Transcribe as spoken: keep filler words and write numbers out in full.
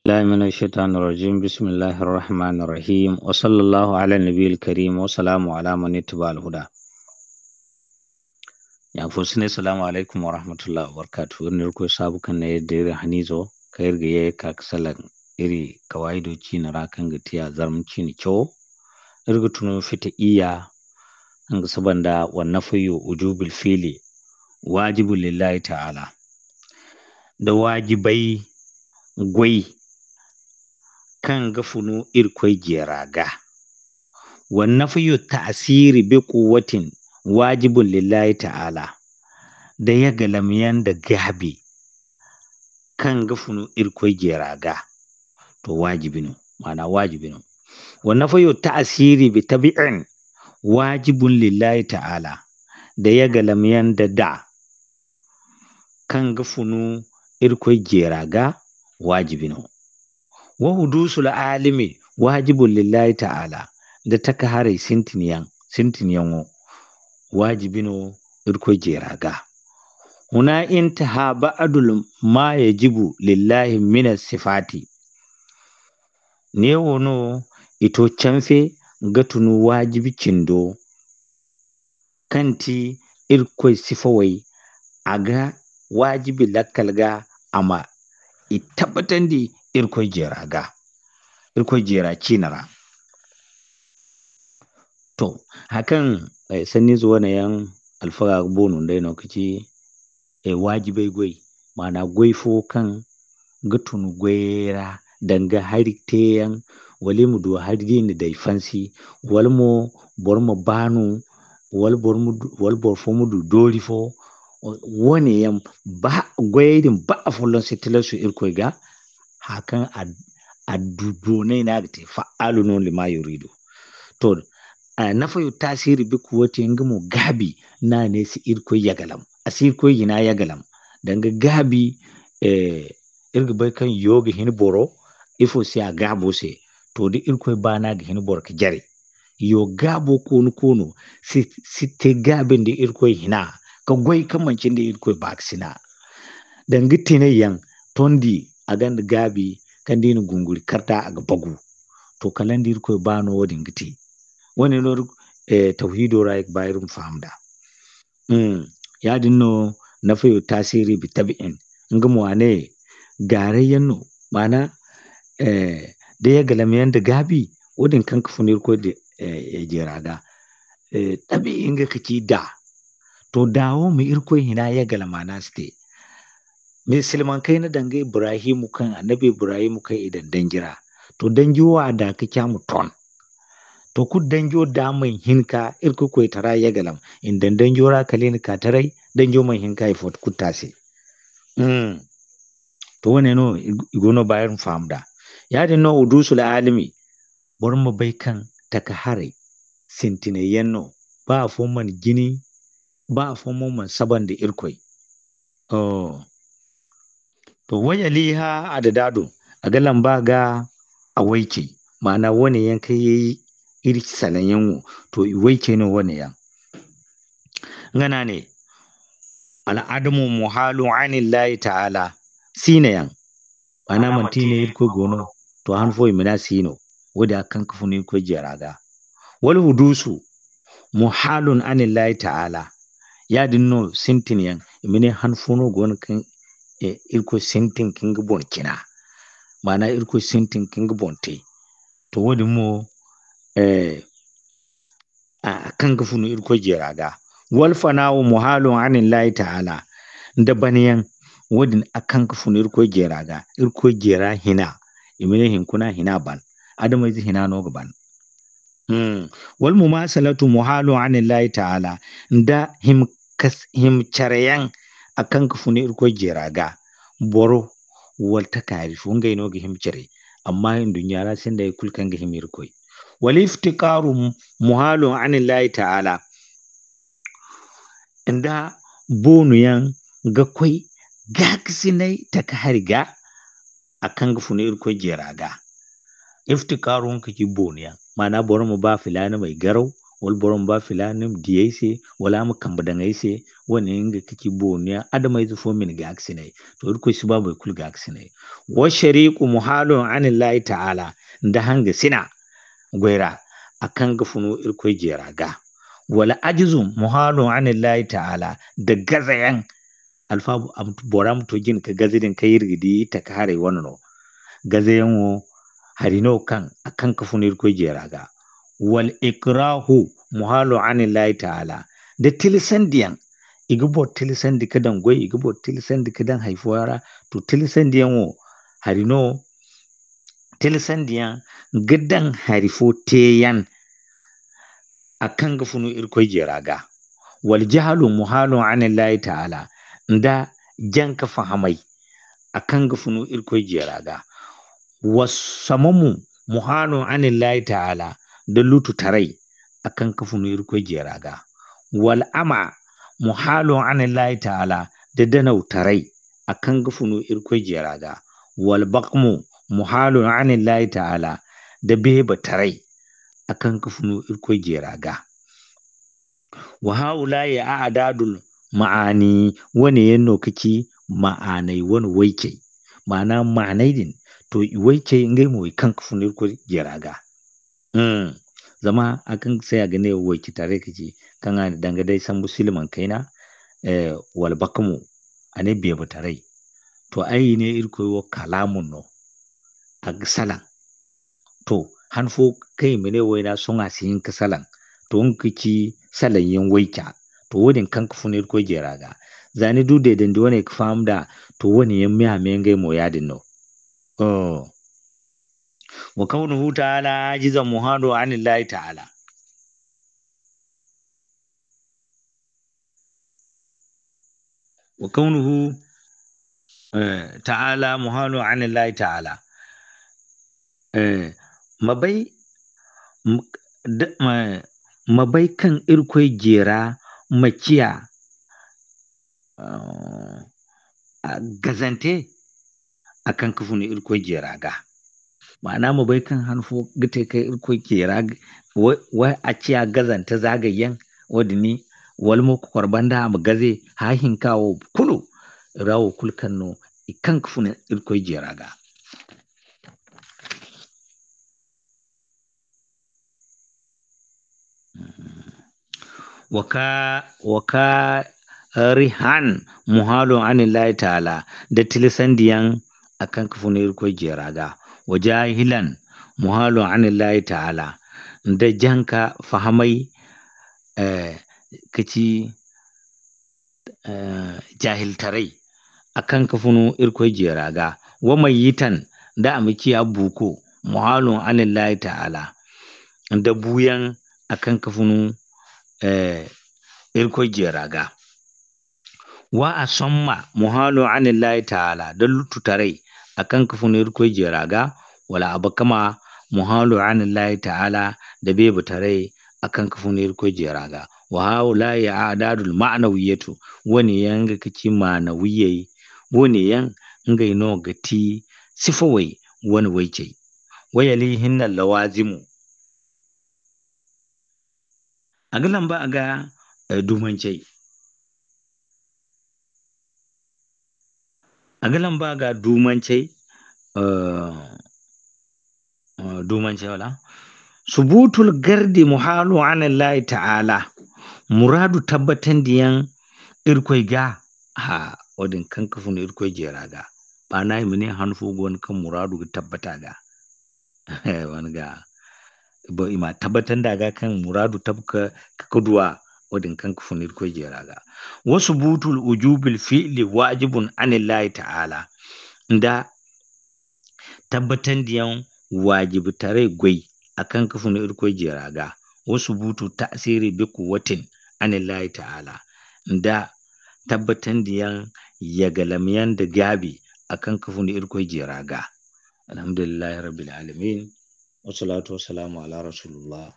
Billahi minash shaitanir rajim. Bismillahir rahmanir rahim. Wa sallallahu ala nabiyil karim. Wa salamu ala man ittaba al huda. Ya fo sine, salamu alaikum wa rahmatullahi wa barakatuh. Iri na Irkoy saabu kaŋ na iri da iri hanizo kaŋ iri ga ye ka ga salaŋ iri kawaayido ciine ra kaŋ ga ti a zarma ciine cawo. Iri ga tunu fita iyya kaŋ ga saba nda wa nafayo wujubil fiili waajibu lillahi ta'ala. Da waajibay goy kaŋ ga funu Irkoy jeera ga. Wa nafayu ta'asiri bi quwwatin waajibun lillahi ta'ala. Da yagalamyaŋ da gaabi kaŋ ga funu Irkoy jeera ga. To, waajibi no, maana waajibi no. Wa nafayu ta'asiri bi tabi'in waajibun lillahi ta'ala. Da yagalamyaŋ da da kaŋ ga funu Irkoy jeera ga, waajibi no. Wa hudusul alimi waajibun lillahi ta'ala, da taka haray sintinyaŋ, sintinyaŋo waajibi no Irkoy jeera ga. Huna intaha ba'adul ma yajibu lillahi mina sifati. Neewo no i to canfe ga tunu waajibi cindo kaŋ ti Irkoy sifawey, a ga waajibi lakkal ga a ma i tabbatandi Irkoy jeera ga, Irkoy jeera ciine ra. To, hakan, eh, sanniize wane yaŋ alfaga ga boonu nd'ey no ka ci, eh, waajibey goy, maana goy fo kaŋ ga tun goyey ra danga hari teeyaŋ, wala i ma du hari da i na day fansi, wala mo boro ma baanu, wala boro ma du, wala boro fo ma du doori fo. Wo-, wane yaŋ, ba goyey din, ba a folloŋ si tilasu Irkoy ga, haya kaŋ a, a du doonay no a ga te, fa'aalu no lima yuridu. To, a nafayu taasiri bi kuwati nga mo gaabi, no a ne si Irkoy yagalam, a si Irkoy hina yagalam. Danga gaabi, eh, iri ga bay kaŋ yo ga hin boro, ifo se a gaabo se. To, da Irkoy ba no a ga hin boro ga jare. Yo gaabo koonu-koonu si, si te gaabi nda Irkoy hina, ka goy kaŋ manci nda Irkoy baakasina. Danga tinay yaŋ tondi a gonda gaabi kaŋ da i na gunguri karta a ga bagu. To, kala nda Irkoy ba no wo-din ga te. Wane no, eh, tawhiido ra i ga ba iri ma faham nd'a. Mm, yaadin no nafayo taasiri bi tabi'in. Nga mo a ne gaaray yaŋ no, maana, eh, da yagalam yaŋ da gaabi, wo-din kaŋ ga fun Irkoy de, eh, jeera ga. Eh, tabi'i nga ka ci da. To, da wo ma Irkoy hina yagalam a na si te. Misilmankey na danga Ibrahimu kaŋ, Annabi Ibrahimu kaŋ i daŋ danji ra. To, danji wo a da ka ci a ma ton. To, kulu danjo da mana hin ka Irkoy koytara yagalam, i na daŋ danjo ra kala i na ka taray, danjo mana hin ka ifo kulu te a se. Mm. To, wane no i, i go no ba iri ma faham nd'a. Yaadin no hudusul alimi, boro ma bay kaŋ taka haray sintinay yaŋ no, ba afo mana jini, ba afo mo mana saba nda Irkoy. Oh. To, wayaliha adadadu, a ga lamba ga a waycey, maana wane yaŋ kaŋ yaŋ iri salaŋ yaŋ wo, to, i waycey no wane yaŋ. Nga no a ne, al'adamu muhalu anillahi ta'ala, siina yaŋ, maana manti i ne Irkoy go no, to, han fo i ma ne a si no, wo-din a kaŋ ga fun Irkoy jeera ga. Wal hudusu muhalun anillahi ta'ala. Yaadin no sintin yaŋ, i ma ne han fo no go no kaŋ, eh, Irkoy sintin ka nga boŋ cina. Maana Irkoy sintin ka nga boŋ te. To, wo-din mo, eh, a, a kaŋ ga funu Irkoy jeera ga. Wal fana'u muhalun anillahi ta'ala. Nda banayaŋ, wo-din a kaŋ ga funu Irkoy jeera ga. Irkoy jeera hina, i ma ne hinkuna hina ban. Adamayze hina no ga ban. Hmm. Wal mumasalatu muhalu anillahi ta'ala. Nda him kas-, him careyaŋ a kaŋ ga funu Irkoy jeera ga. Boro wala takaari fo, ngey no ga him care. Amma nduɲɲa ra sinda hay kulu kaŋ ga him Irkoy. Wal iftiqaru muhalu anillahi ta'ala. Nda boonuyaŋ ga koy gaakasinay taka hari ga, a kaŋ ga funu Irkoy jeera ga. Iftikaaru nga ka ci boonuyaŋ. Maana boro ma ba filaana m'ay garaw, wala boro ma ba filaana ma di ay se, wala a ma kambe daŋ ay se, wane nga ka ci booniyaŋ adamayze fo ma ni gaakasinay. To, Irkoy si ba boro kulu gaakasinay. Wa shariiku muhaalun anillaahi taala, nda hangasina goy ra, a kaŋ ga funu Irkoy jeera ga. Wala ajizu muhaalun anillaahi taala, da gazayaŋ, alfaabu bora ma to jin ka gaze din kaŋ iri ga di taka haray wane no. Gazeyaŋo hari no kaŋ a kaŋ ka funu Irkoy jeera ga. Wal ikraahu muhaalun anillaahi taala, da tilasandiyaŋ, i ga boro tilasandi ka daŋ goy, i ga boro tilasandi ka daŋ hari fooyaŋ ra. To, tilasandiyaŋo hari no, tilasandiyaŋ ga daŋ hari fo teeyaŋ, a kaŋ ga funu Irkoy jeera ga. Wal jahalu muhaalun anillaahi taala, nda janka fahamay, a kaŋ ga funu Irkoy jeera ga. Wa samamu muhaalun anillaahi taala, da lutu taray, a kaŋ ga funu Irkoy jeera ga. Wal ama muhaalun anillaahi taala, da danaw taray, a kaŋ ga funu Irkoy jeera ga. Wal bakmu muhaalun anillaahi taala, da beeba taray, a kaŋ ga funu Irkoy jeera ga. Wa haulaa'i a'daadul ma'aani, wane yaŋ no ka ci ma'aanay wane waycey. Maana ma'aanay din, to, i waycey ngey mo i kaŋ ga funu Irkoy jeera ga. Mm. Zama a kaŋ se a ga ne waycitaray ka ci, kaŋ a na danga day sambu silman kayna, eh, wala bakamo, a ne beebataray. To, ay ne Irkoy wo kalaamun no, a ga salaŋ. To, han fo kaŋ i ma ne wayna sohõ a si hin ka salaŋ. To, nga ka ci salaŋ yaŋ wayca. To, wo-din kaŋ ga fun Irkoy jeera ga. Za ni du deedandi wane ka faham nd'a, to, wane yaŋ me-a-me ngey mo yaadin no. Oh. Wa kawnuhu taala ajizan muhaalun anillaahi taala. Wa kawnuhu, eh, taala muhaalun anillaahi taala. Eh, ma bay, m-, d-, ma, ma bay kaŋ Irkoy jeera ma ciya, ah, a gazante, a kaŋ ka fun Irkoy jeera ga. Maana ma bay kaŋ han fo ga te kaŋ Irkoy jeera ga, wa, wa a ciya gazante zaagayyaŋ, wo-din ni, wala mo kokor banda a ma gaze, hã hinka wo kulu, ra wo kulu kaŋ no, i kaŋ ka fun Irkoy jeera ga. Wa ka, wa ka rihan muhaalun anillaahi taala, da tilasandiyaŋ a kaŋ ka fun Irkoy jeera ga. Wa jaahilan muhaalun anillaahi taala, da janka fahamay, eh, ka ci, eh, jaahiltaray, a kaŋ ka funu Irkoy jeera ga. Wa mayyitan, da a ma ciya buuko, muhaalun anillaahi taala, da buuyaŋ a kaŋ ka funu, eh, Irkoy jeera ga. Wa asomma muhaalun anillaahi taala, da luttutaray a kaŋ ka funu Irkoy jeera ga, wala abkama muhaalun anillaahi taala, da beebataray a kaŋ ka fun Irkoy jeera ga. Wa haulaa'i a'daadul ma'anawiyyatu, wane yaŋ nga ka ci maanawiyey, wane yaŋ ngey no ga ti sifawey wane waycey. Wa yalihinna lawaazimu. A ga lamba a ga, eh, duumancey. A ga lamba a ga duumancey, eh, eh, duumancey wala? Subuutul gardi muhaalun anillaahi taala. Muraadu tabbatandiyaŋ Irkoy ga. Ha, wo-din kaŋ ka fun Irkoy jeera ga. Maana i ma ne han fo go no kaŋ muraadu ga tabbata ga. Wane ga, bo i ma tabbatandi a ga kaŋ muraadu tab ka, ka, ka duwa, wo-din kaŋ ka fun Irkoy jeera ga. Wa subuutul ujuubil fi'li waajibun anillaahi taala. Nda tabbatandiyaŋ waajibitaray goy a kaŋ ka fun Irkoy jeera ga. Wa subuutu ta'siiri bi kuwwatin anillaahi taala. Nda tabbatandiyaŋ yagalamyaŋ da gaabi a kaŋ ka fun Irkoy jeera ga. Alhamdulillahi rabbil alamin. Wassalatu wassalamu ala rasulillah.